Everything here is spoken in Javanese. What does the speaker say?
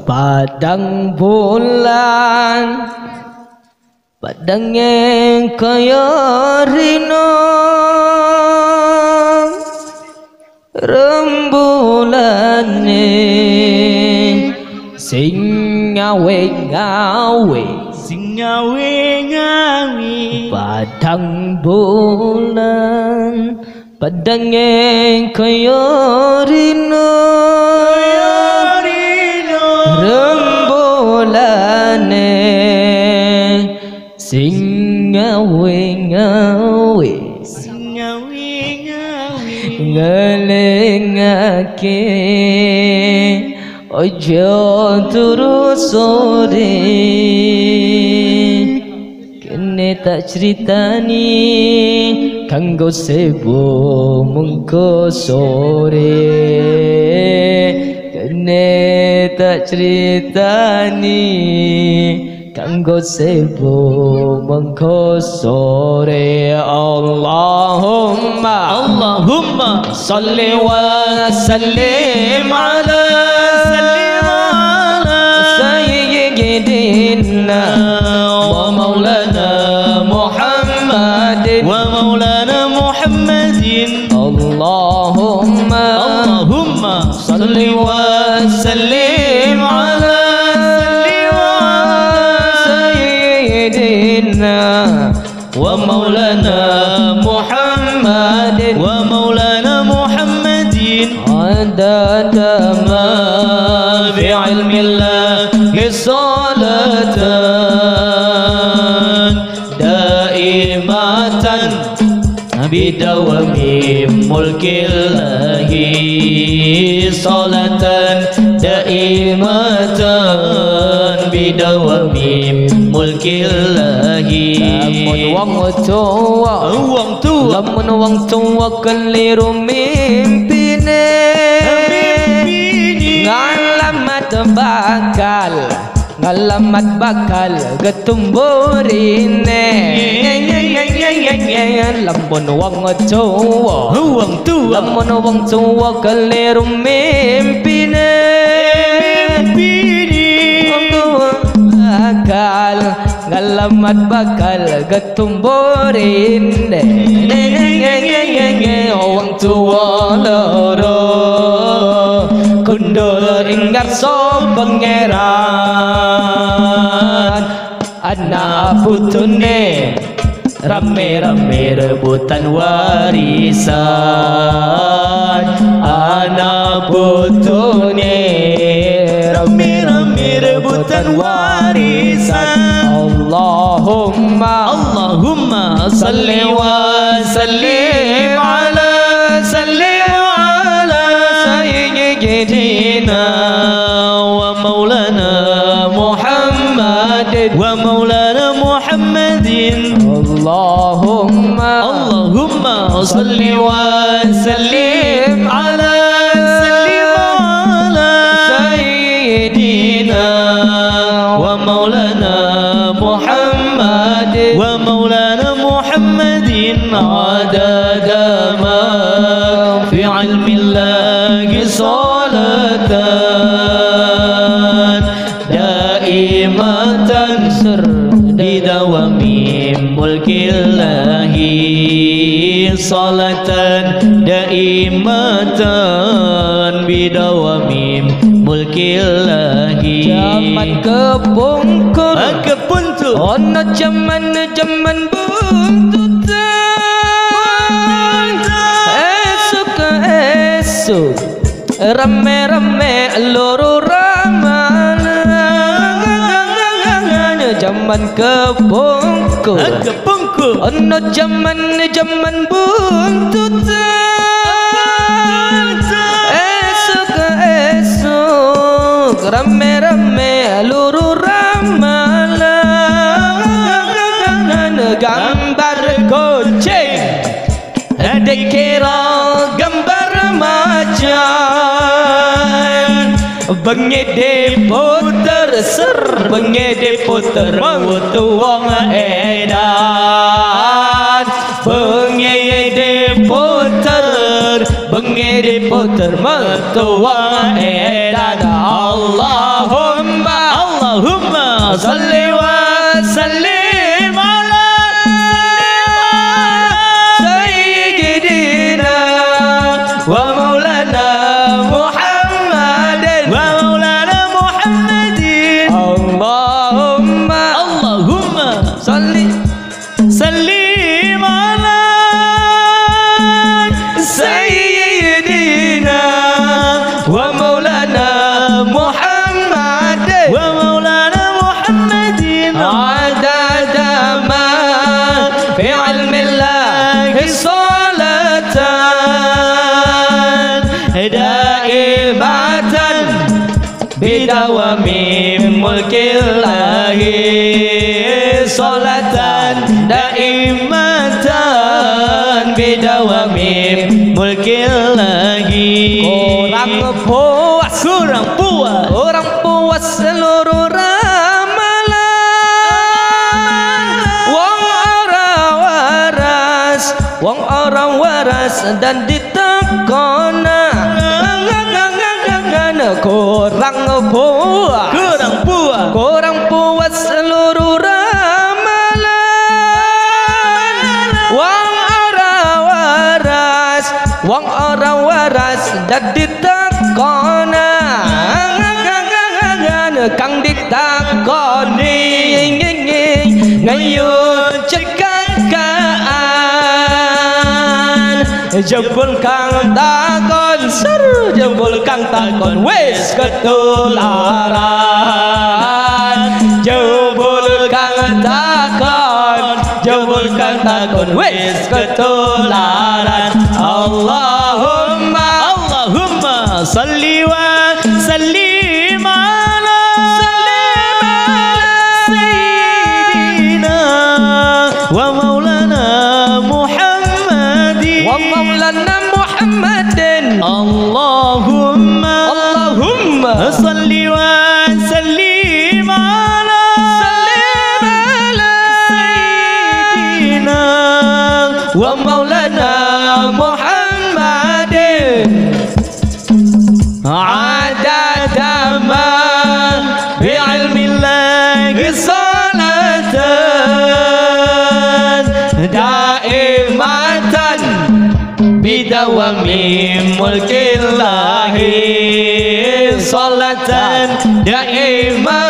Padang bulan padange kaya rino rembulane sing ngawe-ngawe sing ngawe-ngawe padang bulan padange kaya rino rembulane sing ngawe-ngawe sing ngawe-ngawe ngelingake ojo turu sore kene tak critani kanggo sebo mengko sore kene tak critani kanggo sebo mengko sore. Allahumma Allahumma sholli wa sallim ala sayyidina wa maulana Muhammadin wa maulana Muhammadin. Allahumma Allahumma sholli wa sallim ala sayyidina wa maulana Muhammadin wa maulana Muhammadin. Adada ma fi ilmi llahi salatan daimatan bidawami mulkillahi salatan daimatan bidawami mulkillahi. Lamun wong tuwa wong tuwa lamun wong tuwa keliru mimpine ngalamat bakal ngalamat bakal getumburine. Lamun wong tuwa wong tuwa lamun wong tuwa keliru mimpine bakal ngalamat bakal getumburine. Wong tuwa loro kundul ing ngarsa pangeran anak putune rame-rame rebutan warisan anak putune rame-rame rebutan warisan. Allahumma Allahumma salli wa sallim ala sallim ala sayyidina wa maulana Muhammadin wa maulana Muhammadin. Allahumma Allahumma salli wa sallim ala sallim ala sayyidina wa maulana Muhammadin wa maulana Muhammadin. Adada ma fi ilmi llahi salatan daimatan bidawami mulkillahi salatan daimatan bidawami mulkillahi. Jaman kepungkur kepuntu ono jaman jaman buntutan esuk esuk rame-rame loro ramalan jaman kepungkur kepungkur ono jaman jaman buntutan esuk esuk rame-rame loro ramalan gambar kucing dikira gambar macan bengi diputer ser bengi diputer metu wong edan bengi diputer bengi diputer metu wong edan. Allahumma Salli wa sallim ala sayyidina wa maulana Muhammadin wa maulana Muhammadin. Allahumma Allahumma salli sallim ala sayyidina wa maulana Muhammadin wa maulana Muhammadin. Adada ma fi ilmillahi salatan daimatan bidawami mulkillahi salatan daimatan bidawami mulkillahi. Kurang puas, kurang puas, kurang puas seluruh ramalan. Wong ora waras, wong ora waras dan ditekona. Kurang puas, kurang puas, kurang puas seluruh ramalan. Wong ora waras, wong ora waras dan ditekona. Kang ditakoni ngayun cekakaan, jebul kang takon seru, jebul kang takon wis ketularan. Jebul kang takon, jebul kang takon wis ketularan. Allahumma Allahumma salli wa sallim ala sayyidina wa maulana Muhammadin wa maulana Muhammadin. Allahumma Allahumma salli wa sallim ala sayyidina wa maulana Muhammadin. Adada ma bi ilmillahi salatan daimatan bidawami mulkillahi salatan daimatan